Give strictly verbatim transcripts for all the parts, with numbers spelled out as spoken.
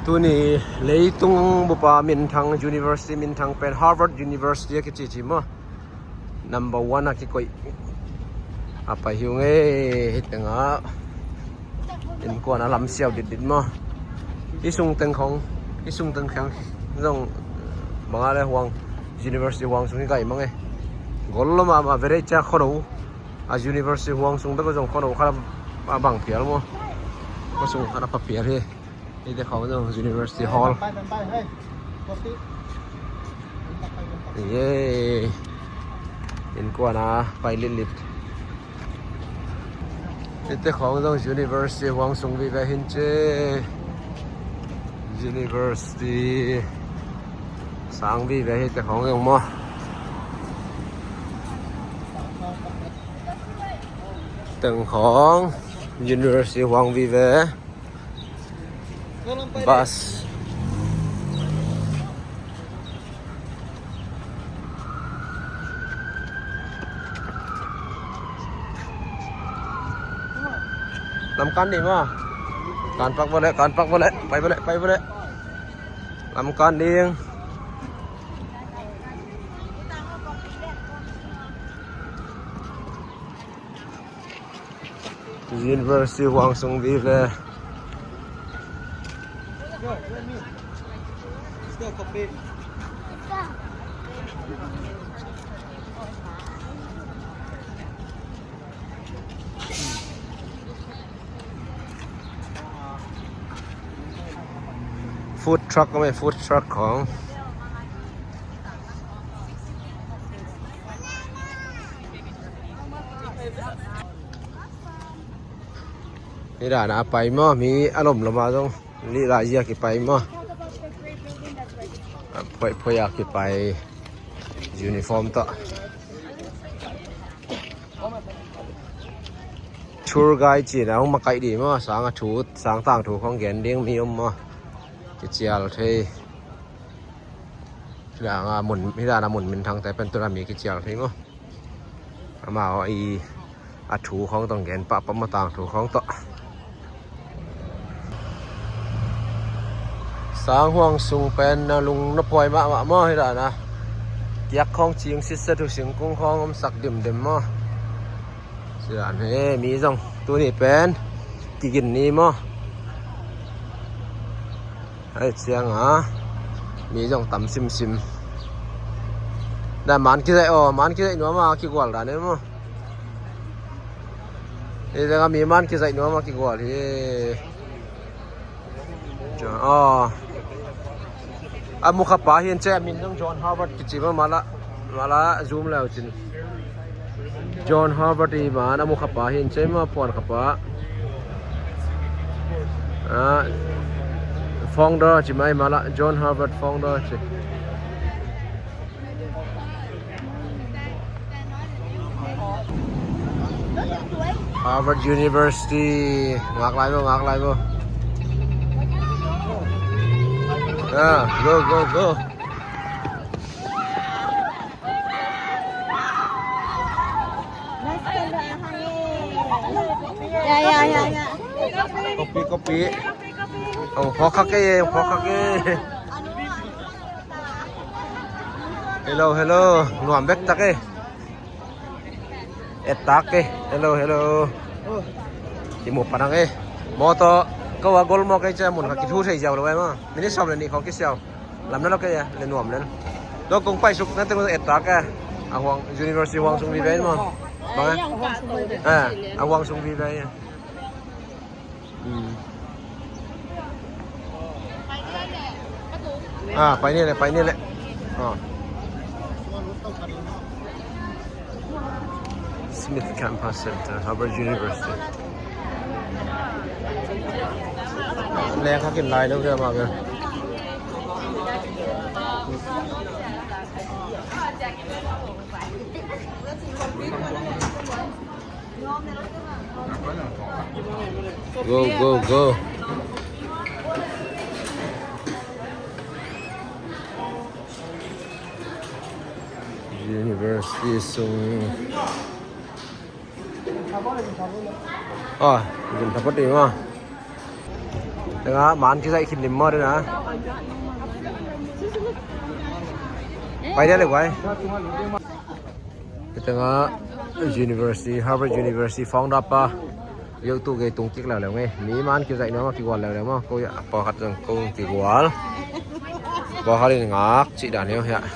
Tuni leitung bupa minthang, university minthang pen Harvard University a kici ci maw? Number one a kikoih a pai hi ung ei. Hih tengah innkuan a lam siau ditdit maw? Hih sung teng khong, hih sung teng khong zong bang a le huang, university huang sung hi gai mang ei. Gol lo mahmah, very cia khono. A university huang sung bek zong khono khat a bang phial maw? Khuasung khat a pha phial hi. Hihte khong zong university hall. Ye. Innkuan a pai litlit. Hihte khong zong university huang sung vive hin ci. University sang vive hihte khong zong maw? Teng khong university huang vive. Bus. Lam kan ding maw? Kan pak bawleh, kan pak bawleh. Pai bawleh, pai bawleh. Lam kan ding. University huang sung vive. Food truck, food truck khong. Hih dan a pai maw, mi a lomlom a zong. Lih lai zia kipai maw? Phoih phoih a kipai. Uniform tawh. Tour guide cih na hong makaih ding maw? Sang a thu, sang tangthu khong gen ding mi om maw? Kicial thei. Hih dan a mun, hih dan a mun minthangte pen tu-in a mi kicial thei maw? Amau i a thu khong tawh gen pahpah maw, tangthu khong tawh. Sang huang sung pen na lung na puai mahmah maw, hih dan a. Kiak khong cing sitset uh, singkung khong omsak dimdim maw. Hih dan hi, mi zong tuni pen kigin ni maw. Ahih ciangin mi zong tam simsim. Dah man kizaih, aw, man kizaih nuam a kigual dan hi maw? Hih tengah mi man kizaih nuam a kigual hi. Aw. A mukha pa hi in, a min zong John Harvard kici maw, mala, mala zoom le uh cin. John Harvard i man a mukha pa hi in, a ma puan kha pa. Ah, founder ci mai mala, John Harvard founder ci. Harvard University. Ngak lai maw, ngak lai maw. Ah, go, go, go. Ya, ya, ya, ya. Kopi, kopi. Hong phawk kha kei, hong phawk kha kei. Hello, hello. Nuam bek tak e. Et tak e. Hello, hello. I mu pan ang e. Mawtaw, ko a gol mawk e, ci a mun kha kithu thei ziau lo e maw. Minute sawm le nih khong kisiau. Lam na lo kei a, le nuam le. Dawh kong paisuk na teng et tak e. A huang, university huang sung vive maw. Bang e? Eh, a huang sung vive. Hmm. Ah, pai ni le, pai ni le. Ah. Smith Campus Center, Harvard University. Leng kha kin lai lo dia ma bel. Go, go, go. University sung. Ah, gin thapati ma. Tengah man kizaih khin lim maw dena. Pai dia le guai. Tengah University, Harvard University founder pa. Yotu gei tung kik leuleu ngei. Mi man kizaih nuam a kigual leuleu maw. Ko ya pawlkhat zong ko kigual. Pawlkhat in ngak cih dan hiau hiah.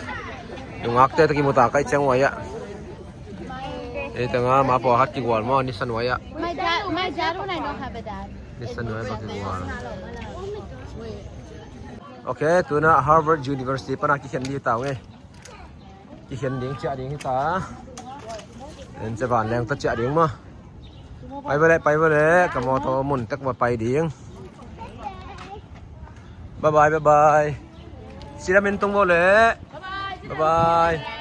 Nungakte tawh kimuta kaih ciang uai ah. Ei tengah ma pawlkhat kigual maw, Nissan uai ah. My dad, my dad when I don't have a dad. Nissan uai ah pa kigual. Ok, tuna Harvard University pana kikhen ding hi ta ung ei. Kikhen ding ciah ding hi ta. En ce van leng ta ciah ding maw. Pai vele, pai vele, ka mawtaw mun tek va pai ding. Bye bye, bye bye. Sila min tung vele. Bye bye.